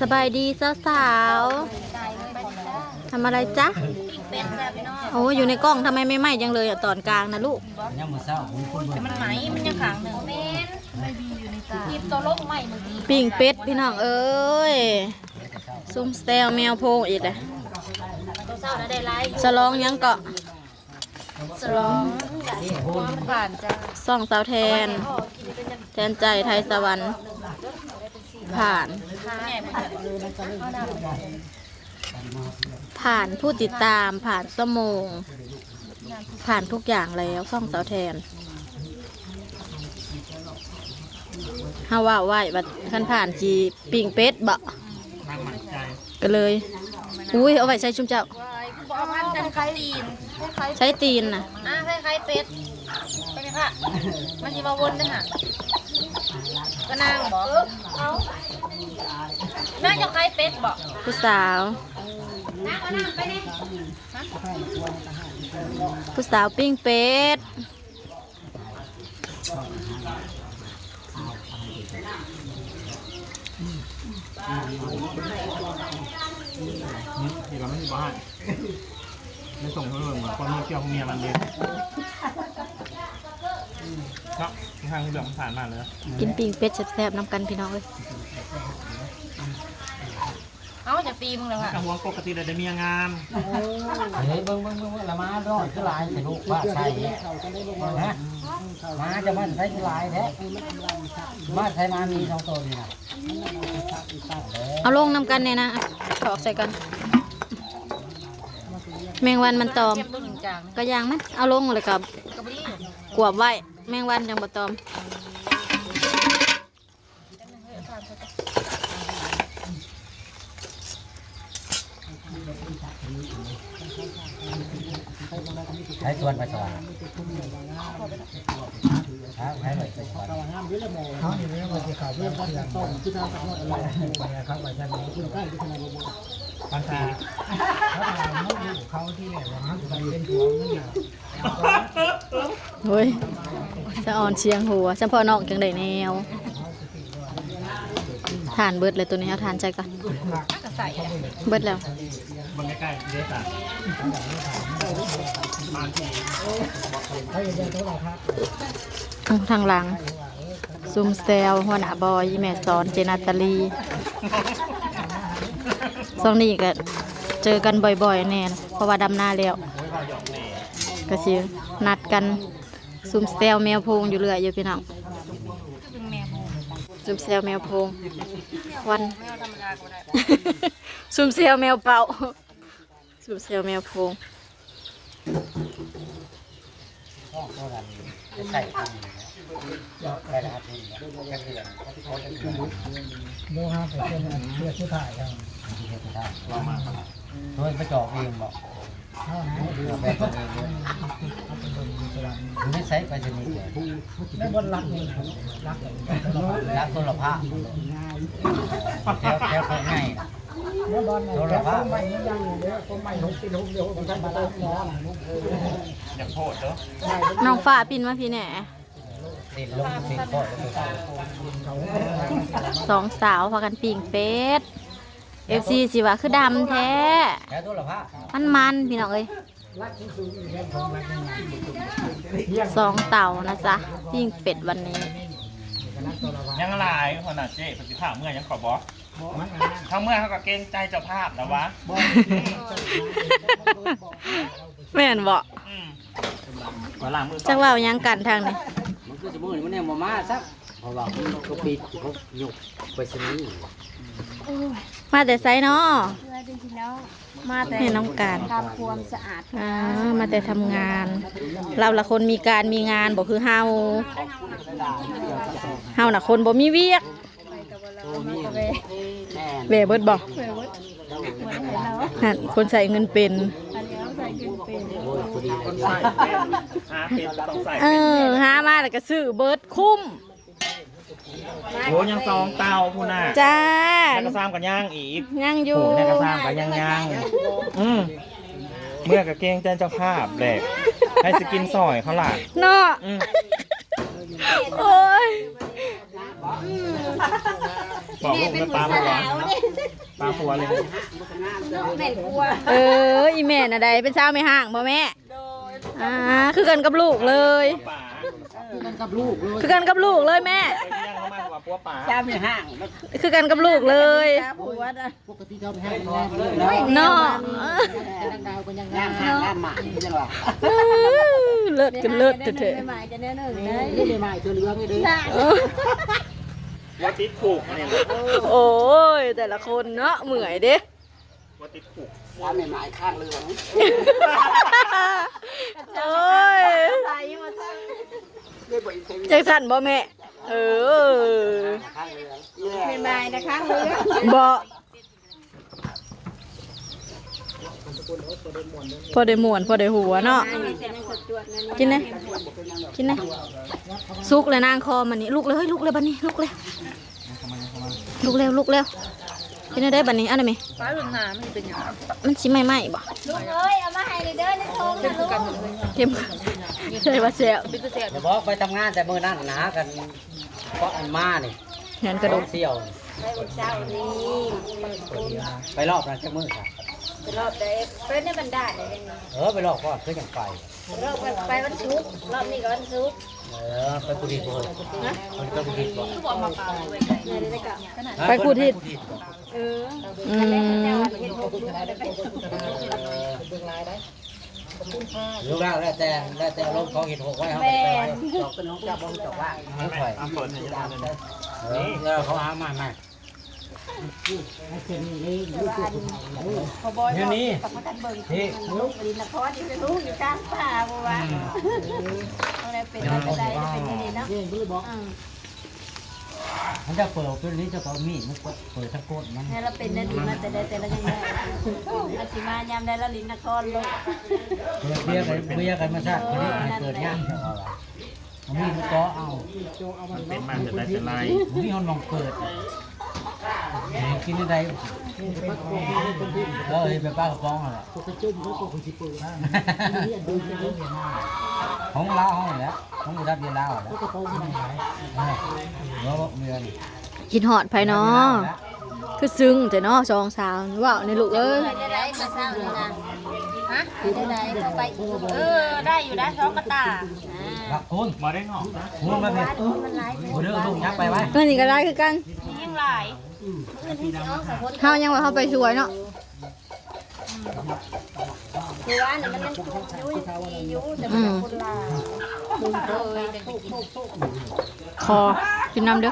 ສະບາຍດີສາວໆ ທຳອະໄລຈ໊ະ? ປີ້ງເປັດຈ້ະພີ່ນ້ອງ. ໂອ້ ຢູ່ໃນກ້ອງທຳໄມໄໝ້ໆ ຈັ່ງເລີຍອະ ຕອນກາງນະລູກ? ຍາມມື້ເຊົ້າ ມັນໄໝ້ ມັນຍັງຂ້າງໜຶ່ງ. ແມ່ນ ຄລິບຕົວລົງໄໝ້ມື້ກີ້. ປີ້ງເປັດພີ່ນ້ອງເອີຍ ຊຸມແຊວແມວໂພງອີກແຫຼະ. ຕົວເຊົ້ານະໄດ້ຫຼາຍຢູ່. ສະຫຼອງຫຍັງເກາະ? ສະຫຼອງຜ່ານຈ້າ ຊ່ອງສາວແທນ ແທນໃຈໄທສະຫວັນ ຜ່ານ ຜ່ານຜູ້ຕິດຕາມ ຜ່ານຊົ່ວໂມງ ຜ່ານທຸກຢ່າງແລ້ວ ຊ່ອງສາວແທນ. ເຮົາເວົ້າໄວ້ວ່າຄັນຜ່ານຊິປີ້ງເປັດເບາະ ນາງໝັ້ນໃຈ ກໍເລີຍ ອຸ້ຍ ເອົາໄວ້ໃສ່ຊຸມເຈົ້າ ບໍ່ເອົາພັນກັນກັບຕີນ ໃສ່ຕີນນະ ອ່າ ໃສ່ໄຂ່ເປັດ ໄປແມ່ພະ ມັນຊິມາວົນເດ້ຫະ ກໍນາງບໍ ເອົາ ນາງຈະໄຂ່ເປັດບໍ ຜູ້ສາວ ນາງເອົານ້ຳໄປແດ່ ຜູ້ສາວປີ້ງເປັດ. ນີ້ກໍມັນຊິບໍ່ໃຫ້ ໄດ້ສົ່ງໃຫ້ເບິ່ງວ່າຄວາມມີເຈົ້າຂອງເມຍມັນເດ້ ເນາະ ທາງເລື່ອງມັນຜ່ານມາເລີຍ. ກິນປີ້ງເປັດແຊບໆ ນຳກັນພີ່ນ້ອງເອີຍ. ເອົ້າ ຈະຕີມຶງແລ້ວຫວາ? ກະຫວງປົກກະຕິແລ້ວແຕ່ເມຍງາມ. ເຮີ້ຍ ເບິ່ງໆໆ ລະມານ້ອຍຄືຫຼາຍແທ້ລູກ ພາໃສ່ ຮະ ມາຈະມາໃສ່ຄືຫຼາຍແທ້ ມາໃສ່ມາມີສອງໂຕນີ້ນະ. ເອົາລົງນຳກັນແດ່ນະ ຖອກໃສ່ກັນ. ແມງວັນມັນຕອມ ກະຢ່າງມັນ ເອົາລົງແລ້ວກະກວບໄວ້ ແມງວັນຈັ່ງບໍ່ຕອມ. ໃຫ້ຊວນໄປສະຫວ່າງ ໃຫ້ໄປສະຫວ່າງ ເຮົານີ້ມັນຊິເຂົ້າໄປເຊື່ອງ ເຂົາໄປຊັ້ນນີ້ ບັນດາ ເຂົາຖາມຢູ່ເຂົາທີ່ແລກວ່າເຮົາຊິໄປເປັນຜົວເງິນນະ. ໂອ້ຍ ສະອອນສຽງຫົວ ສະເພາະນ້ອງຈັ່ງໄດ້ແນວ. ທານເບິດແລ້ວໂຕນີ້ ເອົາທານໃສ່ກ່ອນ ເບິດແລ້ວ. ທາງຫຼັງ ຊຸມແຊວ ຫົວໜ້າບອຍ ອີ່ແມ່ສອນ ເຈນາຕາລີ ຊ່ວງນີ້ກະເຈີກັນບ່ອຍໆ ແດ່ ເພາະວ່າດຳນາແລ້ວ ກະຊິນັດກັນ ຊຸມແຊວແມວໂພງຢູ່ເລື້ອຍຢູ່ພີ່ນ້ອງ ຊຸມແຊວແມວໂພງ ວັນ ຊຸມແຊວແມວເປົ້າ ຊຸມແຊວແມວໂພງ. ໂທດໄປຈອກເອງບໍ? ເຮົານະ ເອົາໄປເບິ່ງເອງເດີ. ຢູ່ໃນໃສໄປສະໜິດແທ້? ໃນບ່ອນຫຼັກນີ້ ຫຼັກ ຫຼັກໂທລະພາບ ແຖວ ແຖວໂຄກໃຫຍ່ ໃນບ່ອນນັ້ນ ໂທລະພາບ ແຖວໂຄກໃໝ່ຍັງຍັງຢູ່ເດີ ໂຄກໃໝ່ຫົກສິບຫົກເດີ ບໍ່ທັນໄປໂຮງໝໍນະ. ຢ່າໂພດເດີ. ນ້ອງຟ້າປິ່ນມາພີ້ແດ່. ສອງສາວພາກັນປີ້ງເປັດ ເອັຟຊີ ຊິວ່າຄືດຳແທ້ ມັນໆ ພີ່ນ້ອງເອີຍ. ສອງເຕົານະຈ໊ະ ປີ້ງເປັດວັນນີ້ ຍັງຫຼາຍ. ຫັ້ນນະເຈ້ ເພິ່ນຊິພາເມືອຫຍັງເຂົາບໍ່? ເຮົາເມືອເຮົາກໍເກງໃຈເຈົ້າພາບລະວະ. ແມ່ນບໍ່? ອືມ ຂ້ອຍລ້າງມື ຈັກເວົ້າຫຍັງກັນທາງນີ້. ມັນຄືສະມື້ນີ້ມັນຍັງບໍ່ມາຊ້ຳ ເພາະວ່າມັນກໍປິດ ເຂົາຍົກໄປສະນີ. ໂອ້ຍ ມາແຕ່ໃສເນາະ? ມາແຕ່ພີ່ນ້ອງ ມາແຕ່ ເຮັດນຳກັນ ທຳຄວາມສະອາດ. ອ່າ ມາແຕ່ທຳງານ. ລາວລະຄົນມີການມີງານ ບໍ່ຄືເຮົາ. ເຮົານະຄົນບໍ່ມີວຽກ. ແວ່ເບິດບໍ່? ແວ່ເບິດ. ຫັ້ນ ຄົນໃຊ້ເງິນເປັນ. ອັນນີ້ເຮົາໃຊ້ເງິນເປັນ. ເອີ ຫາມາແລ້ວກໍຊື້ເບິດ ຄຸ້ມ. ໂອ້ ຍັງສອງເຕົາພຸ້ນນະ. ຈ້າ ແລ້ວກໍຊາມກໍຍັງອີກ. ຍັງຢູ່. ໂອ້ ແລ້ວກໍຊາມກໍຍັງຍັງ. ອືມ ເມືອກໍເກງໃຈເຈົ້າພາບແຫຼະ ໃຜຊິກິນຊ່ອຍເຂົາລະເນາະ. ອືມ ໂອ້ຍ ບອກລູກໄປປາຜົວ ປາຜົວເລີຍ. ແມ່ນຜົວ ເອີ ອີແມ່ນະໃດ ເປັນສາວແມ່ຮ້າງບໍ່ແມ່? ອ່າ ຄືກັນກັບລູກເລີຍ ຄືກັນກັບລູກເລີຍ ຄືກັນກັບລູກເລີຍແມ່ ໄປຮຽນເຮົາມາວ່າຜົວປາ ສາວແມ່ຮ້າງ ຄືກັນກັບລູກເລີຍ ຜົວນະ. ປົກກະຕິເຈົ້າໄປຫາງານເນາະ ເອີ ນາງດາວກໍຍັງງາມ ງາມຫາງາມໝາກຄືຫຍັງວະ ເອີ ເລີດກໍເລີດແທ້ໆ ແມ່ໝ້າຍກໍແນວໜຶ່ງໄດ໋ ແມ່ໝ້າຍເສື້ອເຫຼືອງນີ້ເດ້ ເອີ ບໍ່ຕິດຄຸກອັນນີ້ ໂອ້ຍ ແຕ່ລະຄົນເນາະ ເມື່ອຍເດ້ ບໍ່ຕິດຄຸກ ວ່າແມ່ໝ້າຍຂ້າງເຫຼືອງ ໂອ້ຍ ໃສ່ມາຊັ້ນ ໄດ້ບໍ່ອີກ ຈັ່ງຊັ້ນບໍ່ແມ່? ເອີ ຂ້າງເຫຼືອງ ແມ່ໝ້າຍນະຂ້າງເຫຼືອງ ບໍ່ ພໍໄດ້ມ່ວນ ພໍໄດ້ຫົວເນາະ ກິນແດ່ ກິນແດ່ ສຸກແລ້ວນາງຄໍມັນນີ້ ລຸກເລີຍ ລຸກເລີຍບັດນີ້ ລຸກເລີຍ ລຸກແລ້ວ ລຸກແລ້ວ ເຮັດແນວໃດບັດນີ້ ເອົາໄດ້ແມ່ ປາເບິ່ງໜ້າມັນຊິເປັນຫຍັງ ມັນຊິໄໝ້ໆບໍ່? ລຸງເອີຍ ເອົາມາໃຫ້ເດີໃນຖົງນະລຸງ ເຄັມ ໃສ່ວ່າແຊບ ເປັນຕາແຊບ ຢ່າບອກໄປທຳງານແຕ່ມື້ນັ້ນນະ ຫາກັນ ເພາະອັນມານີ້ ແຂນກະດູກ ເຊຍວ ໄປມື້ເຊົ້ານີ້ ໄປລອບນັ້ນຈັກມື້ຊະ? ໄປລອບໃດ? ໄປໃນບັນດາດໃດ? ເອີ ໄປລອບກ່ອນ ຄືຈັ່ງໄປ ໄປລອບ ໄປວັນສຸກ ລອບນີ້ກໍວັນສຸກ ເອີ ໄປຜູ້ດຽວບໍ່? ຮະ? ໄປຜູ້ດຽວບໍ່? ຄືບໍ່ເອົາມາປາໄວ້ໃກ້ ໄປຄູທິດ ໄປຄູທິດບໍ່? ເອີ ອືມ ເອີ ເບິ່ງລາວແລ້ວແຕ່ ແລ້ວແຕ່ອາລົມເຂົາເຮັດຫົກໄວ້ ເຮົາກໍໄປໄວ້ ດອກເປັນຂອງເຈົ້າບໍ່ ດອກວ່າງ ຂອງຂ້ອຍ ເອີ ເຂົາຫາມາໃໝ່ ເຮັດນີ້ ນີ້ ລູກລິນນະຄອນຢູ່ ລູກຢູ່ກາງປ່າບໍ່ວ່າ ອືມ ເອົາແລ້ວເປັນໄດ້ ເປັນໄດ້ເນາະ ອືມ. ມັນຈະເປີດເປັນນີ້ ເຈົ້າກໍເອົາມີດມາເປີດທາງກົ້ນມັນ ແລ້ວລາວເປັນແນວນີ້ມາແຕ່ໃດແຕ່ລາວຍັງໄດ້ ອາດຊິມາຍາມໃດລາວຫຼິ້ນນະຄອນໂລດ ເບີຍກັນ ເບີຍກັນມາຊາດ ເປີດຍາກ ເອົາມີດມາເຈາະເອົາ ມັນເປັນມາແຕ່ໃດແຕ່ໃດ ບໍ່ມີຮອດໝ່ອງເປີດ ກິນໄດ້ ເອີ ເຮັດແບບປາກະປ໋ອງຫັ້ນແຫຼະ ຂອງລາວຫັ້ນແຫຼະ ຂອງລາວຫັ້ນແຫຼະ ເອີ ເອີ ຄິດຮອດໃຜນໍ ຄືຊຶ້ງແທ້ນໍ ສອງສາວ ເວົ້າແດ່ລູກເອີຍ ເປັນຈັ່ງໃດມື້ເຊົ້ານີ້ນະ ຮະ ເປັນຈັ່ງໃດ ເຈົ້າໄປ ເອີ ໄດ້ຢູ່ໄດ໋ ສອງກະຕ່າ ບັກຄຸນ ບໍ່ໄດ້ເນາະ ຄຸນມາເພິ່ນ ບໍ່ເດີ ລູກຍັບໄປໄວ້ ເອີ ນີ້ກໍຫຼາຍຄືກັນ ນີ້ຍັງຫຼາຍ ເຮົາຍັງວ່າເຮົາໄປຊ່ວຍເນາະ ຄືວ່ານີ້ມັນຍັງທຸກຢູ່ ຍັງດີຢູ່ ແຕ່ມັນຄົນລາວ ອືມ ຂໍກິນນຳເດີ.